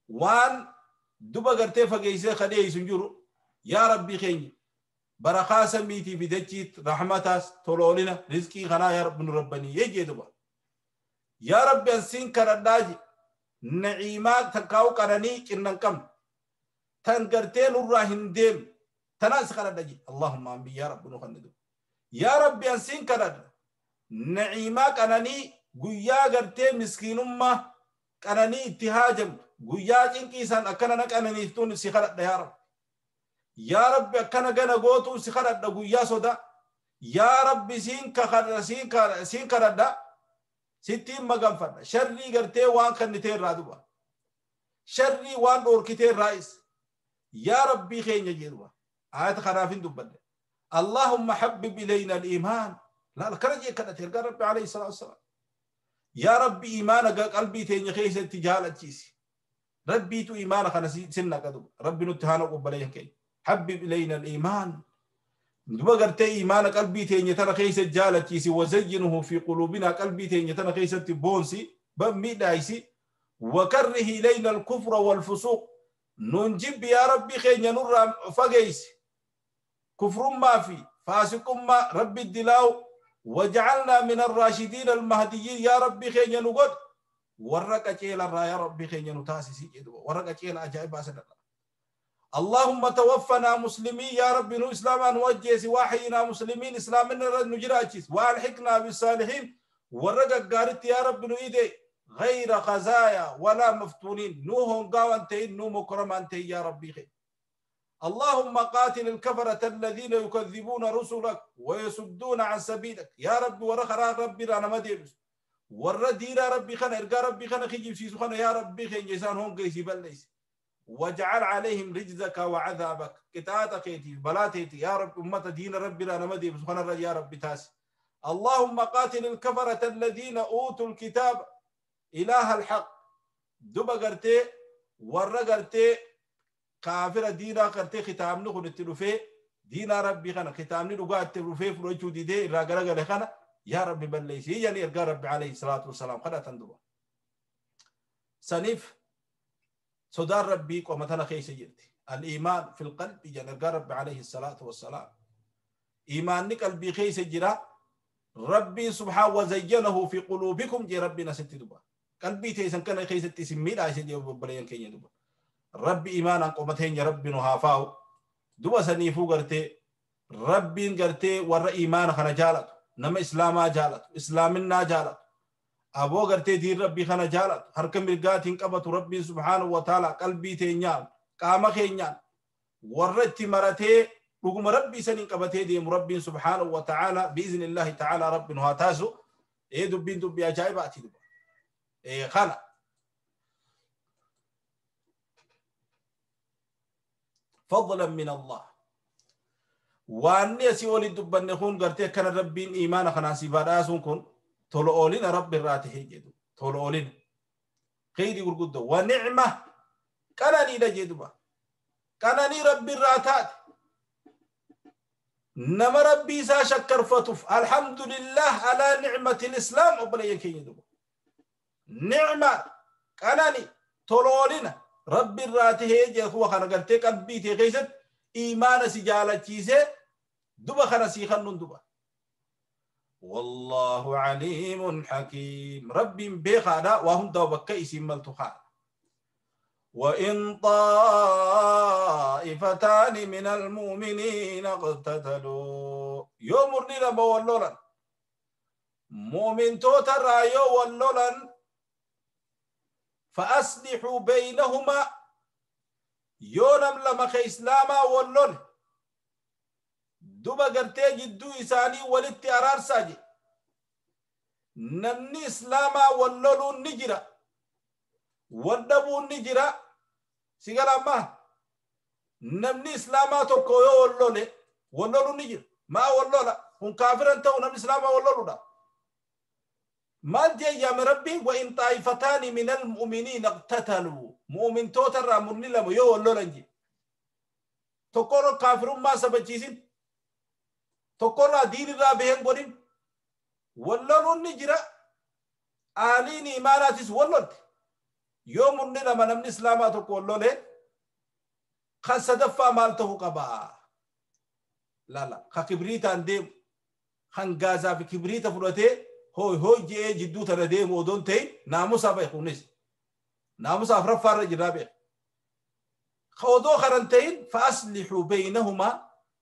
وان دوبا غرتي فغيس خديسنجرو يا ربي خيني برخا سميتي بدجيت رحمتاس تولولنا رزقي خنا يا رب ربني يجي دوبا يا ربي انسين كرداجي نعيمات تكاو قرني كنن تنقرتين الراهن ديم تناس خردجي اللهم امين يا رب نخندو يا ربي انسين كرد نعيما كنني غيا غرتي مسكين امه كنني اتهاجم غيا جنكيسان اكننا كنني تون سخرد يا رب يا رب اكن غنا غوتو سخرد غيا سودا يا رب سين كخر سين كر سين كرد ستين مغنفد شري غرتي وان كنتي رادوا شري وان اوركتي رايس يا ربي خين يجيروا آية خرافين دبل اللهم حبب إلينا الإيمان لا لا كرجي كذا تلقى ربي عليه الصلاة والسلام يا ربي إيمانك قلبي تين خيس تجالة جيسي ربي تو إيمانك أنا سنة كذب ربي نتهانا قبليه كي حبب إلينا الإيمان دبقرت إيمانك قلبي تين ترى خيس تجالة جيسي وزينه في قلوبنا قلبي تين ترى خيس تبونسي بمي دايسي وكره إلينا الكفر والفسوق ننجب يا ربي خين نور فقيس كفر ما في فاسق ما ربي الدلاو وجعلنا من الراشدين المهديين يا ربي خين نقول ورقة يا ربي خين نتاسي ورقة عجائب أسد اللهم توفنا مسلمين يا ربي نو إسلاما نوجه واحينا مسلمين إسلامنا نجراتيس والحقنا بالصالحين ورقة قارت يا ربي نو غير خزايا ولا مفتونين نوهم قاوانتين نو مكرمانتين يا ربي خير اللهم قاتل الكفرة الذين يكذبون رسلك ويصدون عن سبيلك يا ربي ورخرا ربي رانا ما ديبس ور دينا ربي خنا ارقى ربي خنا خيجي سيسو خنا يا ربي خين جيسان هون قيسي بليس واجعل عليهم رجزك وعذابك كتاتك بلاتيتي يا رب أمة دين ربي رانا ما ديبس خنا يا ربي تاس اللهم قاتل الكفرة الذين أوتوا الكتاب إله الحق دبا قرتي ورا قرتي كافر دينا قرتي ختام نخو نتلوفي دينا ربي خنا ختام نلقى التلوفي فروجو دي دي راقرقة لخنا يا ربي بليسي يعني إرقى ربي عليه الصلاة والسلام خنا تندبا سنيف صدار ربي قومتنا خيس جرتي الإيمان في القلب يعني إرقى ربي عليه الصلاة والسلام إيمان قلبي خيس جرا ربي سبحانه وزينه في قلوبكم جي ربي نسيت دبا قلبي تيسن كان خيست سميد عايشة جي بلين كين دبا ربي إيمانا قومتين يا ربي نهافاو دبا سنيفو قرتي ربي قرتي ور إيمان خنا جالت نما إسلاما جالت إسلامنا جالت Aboo gartee diin rabbii kana jaalatu harka mirgaatiin qabatu rabbiin subhaanahu wa ta'ala qalbii teenyaan qaama keenyaan warra itti maratee dhuguma rabbii saniin qabatee deemu rabbiin subhaanahu wa ta'ala biiznillaahi ta'ala rabbiin haa taasisu. Ee dubbiin dubbii ajaa'ibaati duba. Ee kana. فضلا من الله واني اسي اولي دبن خون غرتي كان ربين ايمان خنا سيباداسون كون تولو اولين رب الراته جدو تولو اولين خيري غرغدو ونعمه قناني دجدبا قناني رب الراتات نما ربي سا شكر فتف الحمد لله على نعمه الاسلام وبلي كيدو نعمه قناني تولو اولين رب الراته جدو خنا غرتي قلبي تي خيست ايمان سجالچيسه دبا خنا سيخنن دبا والله عليم حكيم رب بخادا وهم دو بك اسم ملتخا وإن طائفتان من المؤمنين اقتتلوا يومرني لما ولولا مؤمن توتر رايو ولولا فأصلحوا بينهما يونم لما خي إسلاما ولول duba gartee jidduu isaanii walitti araarsaa je namni islaamaa wal loluun ni jira wal dhabuun ni jira si gala ammaa namni islaamaa tokko yoo wal lole wal loluun ni jira maa wal lola kun kaafiran ta'u namni islaamaa wal loluudha maal jee yaame rabbiin wa in xaa'ifataani min almu'miniina iqtataluu mu'mintoota irraa murni lama yoo wal lolan je tokkorra kaafirummaa sabachiisin tokkorraa diinirraa baheen godhin wal loluun ni jira aaliin imaanaatis wal lolte yoo murni lama namni islaamaa tokko wal lole kan sadaffaa maal ta'uu qabaa lala ka kibriitaan deemu kan gaazaa fi kibriita fudhatee hooy hooy je'ee jidduu tana deemu odoon ta'in naamusaa bahe kunis naamusa afuraffaarra jirraa beeka ka odoo kanan ta'in fa aslixuu baynahumaa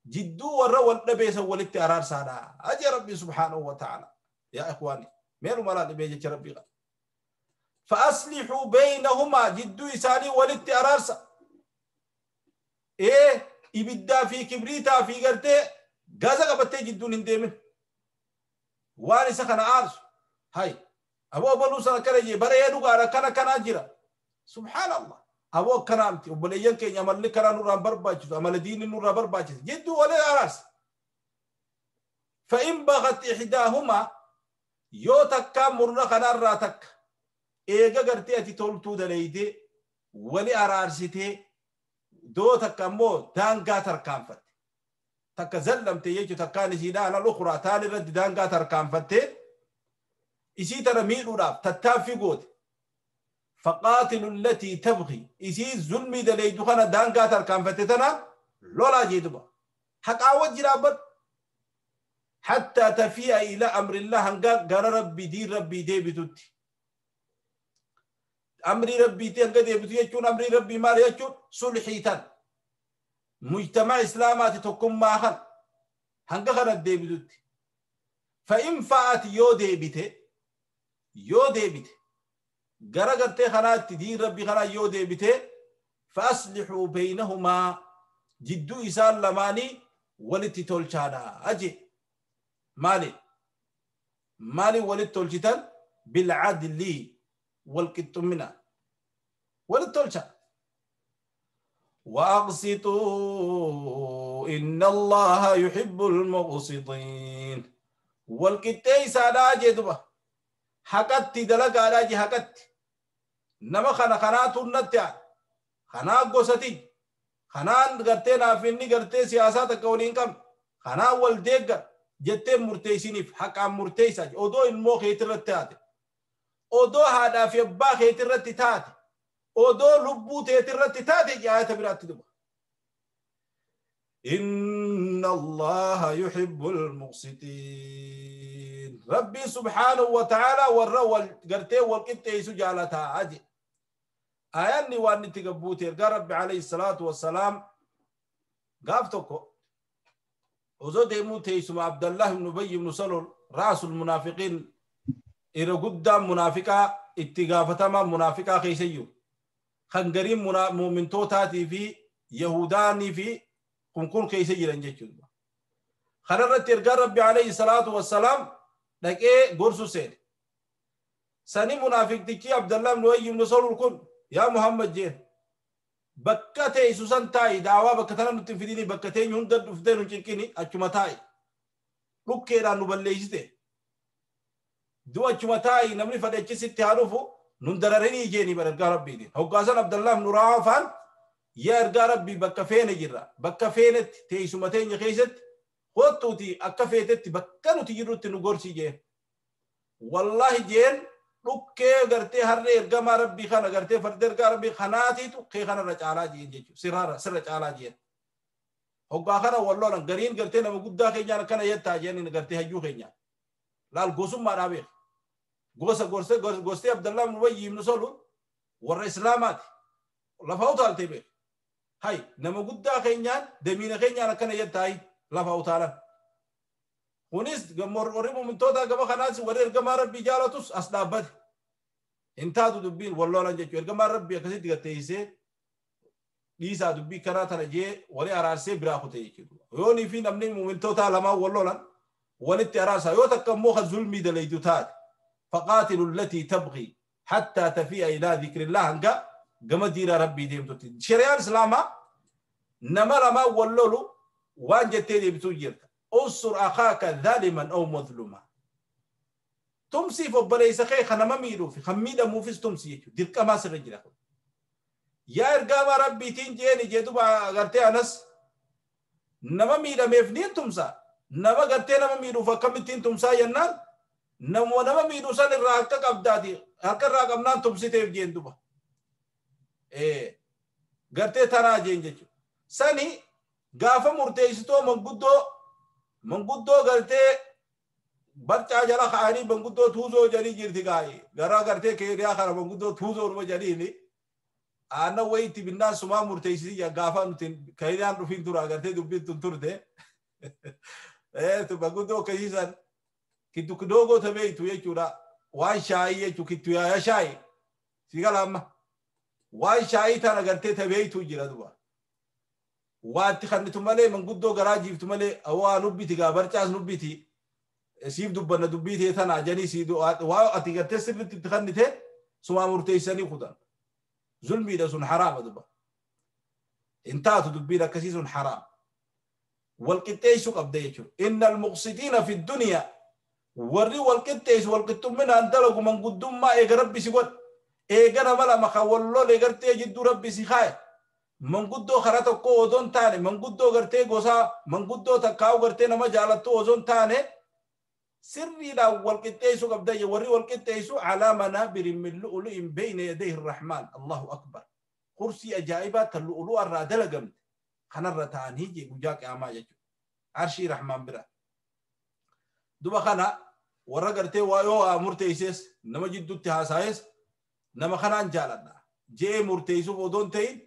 جدو ورا والنبي ولدت أرار سادا أجي ربي سبحانه وتعالى يا إخواني ميرو ملا نبي ربي غا فأصلحوا بينهما جدو إساني ولدت أرار سا إيه إبدا في كبريتا في قرتي غازا قبتي جدو نندمن واني سخن عارس هاي أبو بلو سنة كرجي بريدو غارا كنا كنا جرا سبحان الله أبو كرامتي وبليان كي يعمل لك كرا نور برباجس عمل دين نور برباجس جدو ولا أراس فإن بغت إحداهما يوتك مرنا خناراتك إيجا قرتي أتي تولتو دليدي ولي أرارستي دوتك مو دانغا تركانفت تكزلم تيجي تكاني سيدا على الأخرى تالي رد دانغا تركانفت إسي ترى ميلو راب تتافي قوت فقاتلوا التي تبغي إسي ظلمي دلي دخنا دانغا تركان فتتنا لولا جيدبا حق عود جرابت حتى تفيء إلى أمر الله هنغا غر ربي دي ربي دي بتوتي أمر ربي تي هنغا دي بتوتي يجون أمر ربي مال يجون صلحيتان مجتمع إسلامات تكون ماخن هنغا غر دي بتوتي فإن فات يو دي بتي يو دي بتي غرغرتي خنات دين ربي خنا يو ديبته فاصلحوا بينهما جدو إسان لماني ولتي تولشانا أجي مالي مالي ولت تولشتان بالعدل والكتمنا ولت تولشا وأقسطوا إن الله يحب المقسطين والكتي سانا أجي دبا حقتي دلقا أجي حقتي nama kana kanaatu natti kanaa gosati kanaan gartee naaf inni gartee siyaasaa takka waliin qabne kanaa wal deegga jettee murteessiniif haqaan murteessaa odoo ilmoo keetirratti taate odoo haadhaa fi abbaa keetirratti taate odoo lubbuu teetirratti taate jaayata biraatti duba. إن الله يحب المقسطين ربي سبحانه وتعالى والرول قرتي والقتي سجالتها أجي آياني واني تقبوتي ربي عليه الصلاة والسلام قافتكو وزو ديمو تيسم عبد الله بن أبي بن سلول رأس المنافقين Irra guddaan munaafiqaa itti gaafatamaa munaafiqaa keessayyuu kan gariin muumintootaatii fi yahudaanii fi kun keessa jiran jechuudha. Kanarratti ergaan Rabbi alayhi salaatu wassalaam dhaqee gorsu seene. Sani munaafiqtichi Abdallah ibn Ubayy ibn Salul kun yaa Muhammad jeen bakka teessu san taa'i daawaa bakka tana nutti hin fidini bakka teenyu hunda dhuftee nu cinqini achuma taa'i dhukkeedhaan nu balleessite du'a achuma taa'i namni fadhechisitti haa dhufu nun dararinii jeeni bara ergaa Rabbiitiin. Hoggaasan Abdallah ibn Rawaafaan yaa ergaa Rabbii bakka feene jirra bakka feenetti teessuma teenya keessatti kottuuti akka feetetti bakka nuti jirrutti nu gorsi jeen. Wallaahi jeen dhukkee gartee harree ergamaa Rabbii kana gartee farda ergaa Rabbii kanaatiitu kee kanarra caalaa jeen jechuudha sirra caalaa jeen. Hoggaa kana walloolan gariin gartee nama guddaa keenyaan akkana jettaa jeen gartee hayyuu keenyaan. Laal gosummaadhaa beeka. Gosa gorsee Abdallah ibn Ubayy ibn Salul warra Islaamaati. Lafa utaaltee beeka. Hay nama guddaa keenyaan damiina keenyaan akkana jettaayi lafa utaalan. Kunis warri muumintootaa gama kanaas warri ergamaa Rabbii jaalatus as dhaabbate. Hin taatu dubbiin walloolan jechuudha. Ergamaan Rabbii akkasitti gatteessee dhiisaa dubbii karaa tana jee walii araarsee biraa kute jechuudha. Yoonii fi namni muumintootaa lamaan walloolan walitti araarsa. Yoo takka immoo kan zulmii dalaydu taate. فقاتلوا التي تبغي حتى تفيء إلى ذكر الله هنگا قم ديرا ربي ديمتوتي شريعة الإسلام نما لما ولولو وان جتي دي بتوجيرتا أنصر أخاك ظالما أو مظلوما تمسي فبليس خي خنا ميدو في خميدا موفيس تمسي دير كما سرجلا يا إرقام ربي تنجيني جيتو غرتي أنس نما ميدا ميفنين تمسا نما غرتي نما ميدو فكمتين تمسا ينال نمو nama miidhu san irraa harka qabdaati harka irraa qabnaan tumsiteef jeen duba gartee tanaa jeen jechuudha. Sani gaafa murteessitoo manguddoo gartee barcaa jala ka'anii manguddoo tuuzoo jedhanii jirti gaa'ee gara gartee keeriyaa kana manguddoo tuuzoo numa jedhaniini aannan wayiitti binnaan sumaa murteessiti gaafa nuti keeriyaan dhufiin tura gartee dubbiin tun turte manguddoo akkasiisan. Kitu kidogo tabeetu jechuudha waan shaayii jechuu kittu yaaya shaayii si gala amma waan shaayii tana gartee tabeetu jira duba waatti kannitu malee manguddoo garaa jiiftu malee waa nubbiti gaa barcaas nubbiti siif dubbanna dubbii tee tana janii si waa ati gartee sirriitti itti kannite sumaa murteessanii kutan zulmiidha sun haraama duba hin taatu dubbiin akkasii sun haraama walqixxeessuu qabda jechuudha inna almuqsitiina fi duniyaa warri walqixxeessu walqixxumminaan dalagu manguddummaa eega rabbi si godhe eega nama lama kan wallole gartee jidduu rabbi si kaaye manguddoo karaa tokko osoo hin taane manguddoo gartee gosaa manguddoo takkaa'u gartee nama jaalattu osoo hin taane sirriidhaan walqixxeessuu qabda warri walqixxeessu alaa manaabirin min lu'lu'in bayna yadayhi irrahmaan allahu akbar kursii ajaa'ibaa tan lu'lu'a irraa dalagamte kanarra ta'anii jee guyyaa qiyaamaa jechuudha arshii rahmaan bira duba kana warra gartee waa yoo murteesses nama jidduutti haasa'es nama kanaan jaaladha jee murteessuuf odoo hin ta'in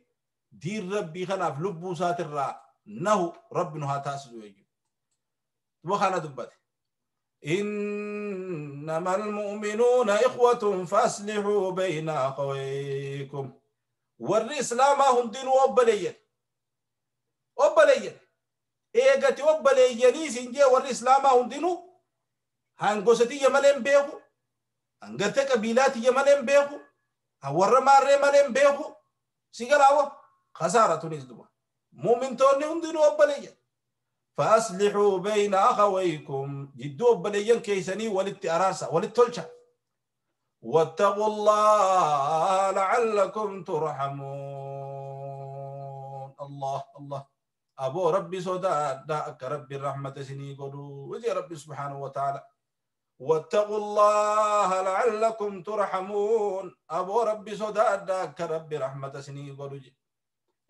diin rabbii kanaaf lubbuu isaatirraa nahu rabbi nu haa taasisu jechuudha. Duba kana dubbate. إنما المؤمنون إخوة فأصلحوا بين أخويكم warri islaamaa hundinuu obboleeyyan obboleeyyan eegati obboleeyyanii isin jee warri islaamaa hundinuu hangosatiyya malee hin beeku hangartee qabiilaatiyya malee hin beeku warra maarree malee hin beeku si galaawa khasaara tunis duba muumintoonni hundinuu obboleeyyan فأصلحوا بين أخويكم جدوا obboleeyyan keeysanii walitti araarsa walitti tolcha واتقوا الله لعلكم ترحمون الله الله أبو ربي صداك ربي الرحمة سني قدو وجه ربي سبحانه وتعالى واتقوا الله لعلكم ترحمون أبو ربي صداك ربي رحمة سني قدو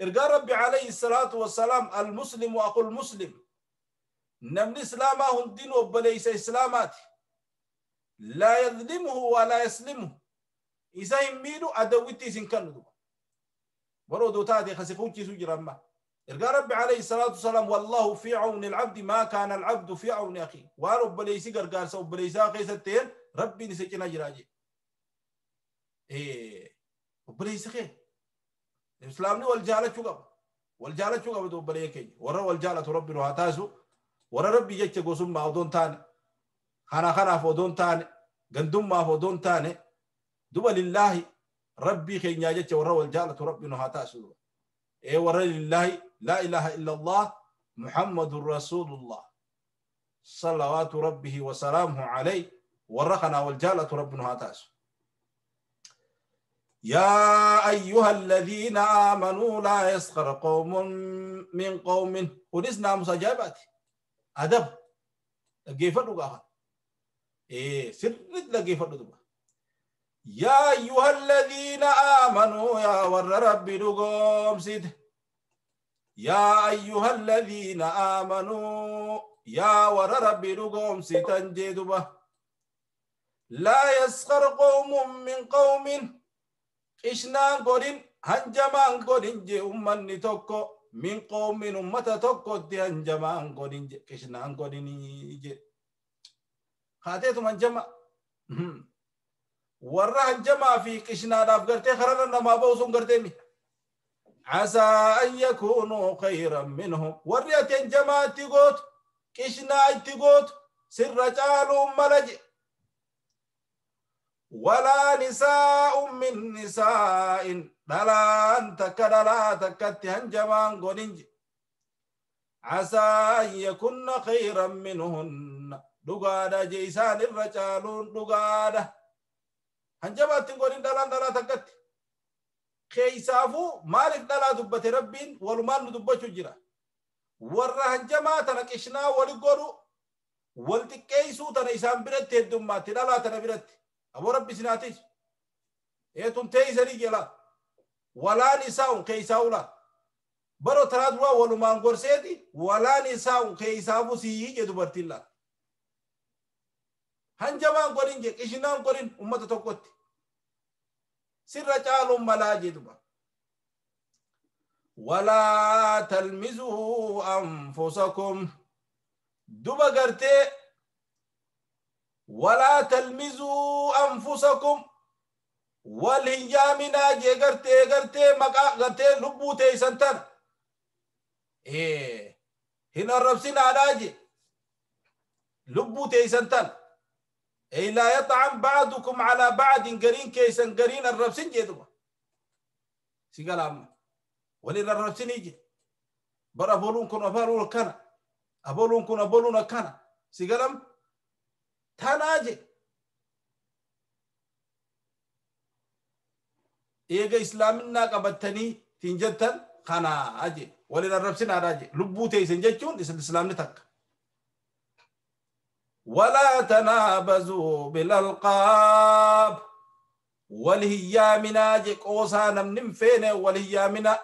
إرقى ربي عليه الصلاة والسلام المسلم وأخو المسلم نمن إسلاما هندين وبليس إسلامات لا يظلمه ولا يسلمه إذا يميلو أدويتي سنكنو برودو تاتي خسفوتي سجرا إرقى ربي عليه الصلاة والسلام والله في عون العبد ما كان العبد في عون أخيه ورب ليس قرقارس وبليس أخي ستين rabbiin isa cinaa jiraa jee. Obboleessa kee islaamni wal jaalachuu qaba. Wal jaalachuu qaba obboleeyyan keenya. Warra wal jaalatu rabbi nu haa taasisu. Warra rabbi jecha gosummaa odoo hin taane, kana kanaaf odoo hin taane, gandummaaf odoo hin taane, duba lillaahi rabbii keenyaa jecha warra wal jaalatu rabbi nu haa taasisu. Warra lillaahi laa ilaaha illallah Muhammadun Rasuulullah salawaatu rabbihi wa salaamuhu alayhi warra kanaa wal jaalatu rabbi nu haa taasisu. يا أيها الذين آمنوا لا يسخر قوم من قوم ونسنا مسجابات أدب لقيفة لقاها سرت لقيفة لقاها يا أيها الذين آمنوا يا ور ربي لقوم سيد يا أيها الذين آمنوا يا ور ربي لقوم سيد جدبه لا يسخر قوم من قوم Ishnaan godhin hanjamaan godhin je ummanni tokko min qoomin ummata tokkotti hanjamaan godhin je qishnaan godhinii je. Haateetuma hanjama warra hanjamaa fi qishnaadhaaf gartee kararra namaa ba'u sun gartee mi. Asaa an yakuunuu khayran minhum warri ati hanjamaa itti gootu qishnaa itti gootu sirra caaluun mala je. ولا نساء من نساء دلان تكدلا تكت هنجمان قننج عسى أن يكن خيرا منهن دقادة جيسان الرجالون دقادة هنجمات قنن دلان دلا تكت خيسافو مالك دلا دبت ربين ولمان دبت جرا ور هنجمات نكشنا ولقرو والتكيسو تنيسان برت الدمات دلا تنبرت أبو ربي سناتيش إيه تيسري جلا ولا نساء كيساولا برو ترادوا ولو مانغورسيتي ولا نساء كيسافو سيي جدو برتيلا هنجمان قرين جي إشنان قرين أمة توقت سر جالو ملاجي دبا ولا تلمزوا أنفسكم دبا قرتي ولا تلمزوا أنفسكم والهيامنا جي غرتي غرتي مقا غرتي لبوتي سنتن إيه هنا الربسين على جي لبوتي سنتن إيه لا يطعم بعضكم على بعض قرين كيسن قرين الربسين جي سيقال عم ولين الربسين يجي برا بولون كن أبولون كان أبولون كن أبولون كان سيقال تناجي إيجا إسلامنا قبتني تنجتن خنا أجي ولين الربسين أراجي لبوتي سنجتون الإسلام نتك ولا تنابزوا بالألقاب والهيامنا جي قوسا نمنم فين والهيامنا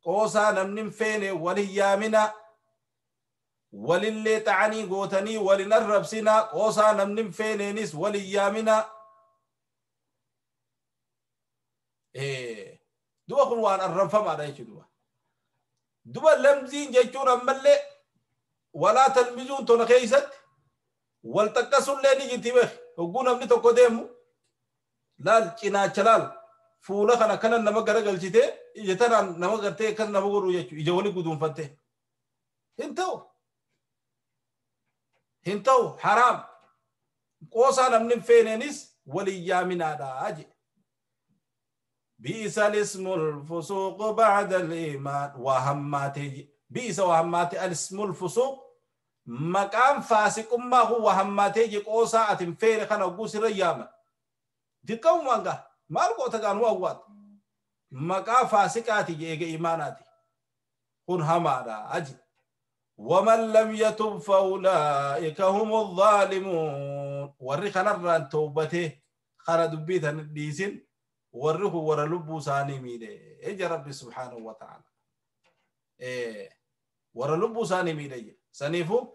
قوسا نمنم فين والهيامنا وللي تعني قوتني ولنربسنا قوسا نمنم فينينس وليامنا إيه دوا كن وان الرنفم على ايش دوا دوا لمزين جيتون أمالي ولا تلمزون تنخيست والتكسل لني جنتي بخ وقونا من تقدمو لال چنا چلال فولا خنا كنا نما غرغل چيته يجتنا نما غرتي كنا نما غرو يجو يجولي قدوم فانته انتو هنتو حرام قوسا نمن فينينس وليامنا داج بئس الاسم الفسوق بعد الإيمان وهماته بئس وهماته الاسم الفسوق مقام فاسق ما هو وهماته قوسا أتم فين خنا قوس رياما دقوا مانغا مالكو تغان ووات مقام فاسقاتي إيجا إيماناتي كن همادا أجي ومن لم يتب فأولئك هم الظالمون ورخ نران توبته خنا دبيتا نديسين ورخ ور لبو ساني ميده اجا ربي سبحانه وتعالى إيه ور لبو ساني ميده سنيفو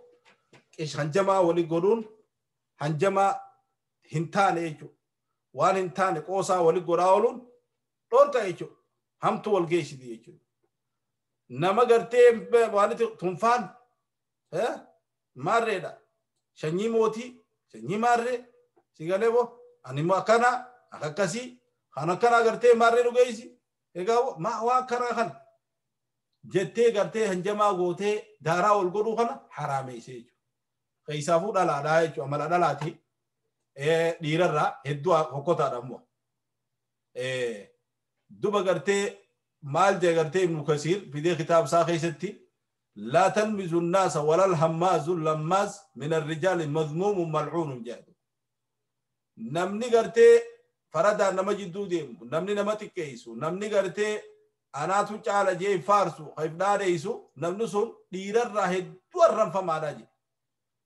إيش هنجما ولي قرون هنجما هنتان إيجو وان هنتان قوسا ولي قراولون دورتا إيجو همتو والجيش دي إيجو nama gartee waanti tunfaan maarreedha shanyii mootii Sanyii maarree si galee boo ani immoo akkana akkasii kan akkana gartee maarree dhugeessi egaa maa waa akkanaa kana jettee gartee hanjamaa gootee daaraa ol godhuu kana haraameessee jechuudha. Keessaafuu dhalaadhaa jechuudha amala dhalaati dhiirarraa hedduu hokkotaadha ammoo. Duba gartee maal jee gartee Ibnu Kasiir fidee kitaaba isaa keessatti لا تلمزوا الناس ولا الهماز اللماز من الرجال مذموم ملعون جاد. نمني غرتي فردا نما جدو ديم نمني نما تكيسو نمني غرتي أنا تجعل جي فارسو خيف داريسو نمني سون ديرر راهد دور فما داجي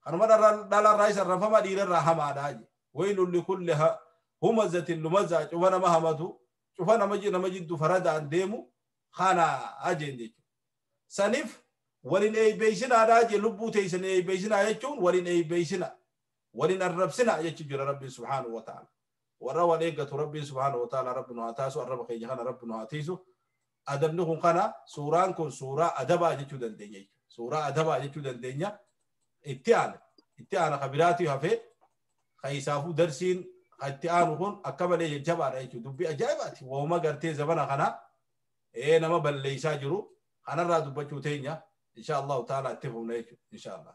خنما دال الرئيس الرفما ديرر راهما داجي ويل لكل همزة لمزة شوفنا ما همتو شوفنا مجي نما جدو فردا ديمو خانا أجين ديجو سنف ولين eeybeysinaa jee lubbuu teeysan eeybaysinaa jechuun waliin eeybeysina waliin arrabsina jechu jira rabbiin subhaanahu wa ta'ala warra wal eeggatu rabbiin subhaanahu wa ta'ala rabbi nu haa taasu arraba keenya kana rabbi nu haa tiisu adabni kun kana suuraan kun suuraa adabaa jechuu dandeenya suuraa adabaa jechuu dandeenya itti aana ka biraatii hafee ka isaafuu darsiin ka itti aanu kun akka malee jajjabaadha jechuu dubbii ajaa'ibaati wauma gartee zabana kana nama balleeysaa jiru kanarraa dubbachuu teenya إن شاء الله تعالى اتفقوا إن شاء الله.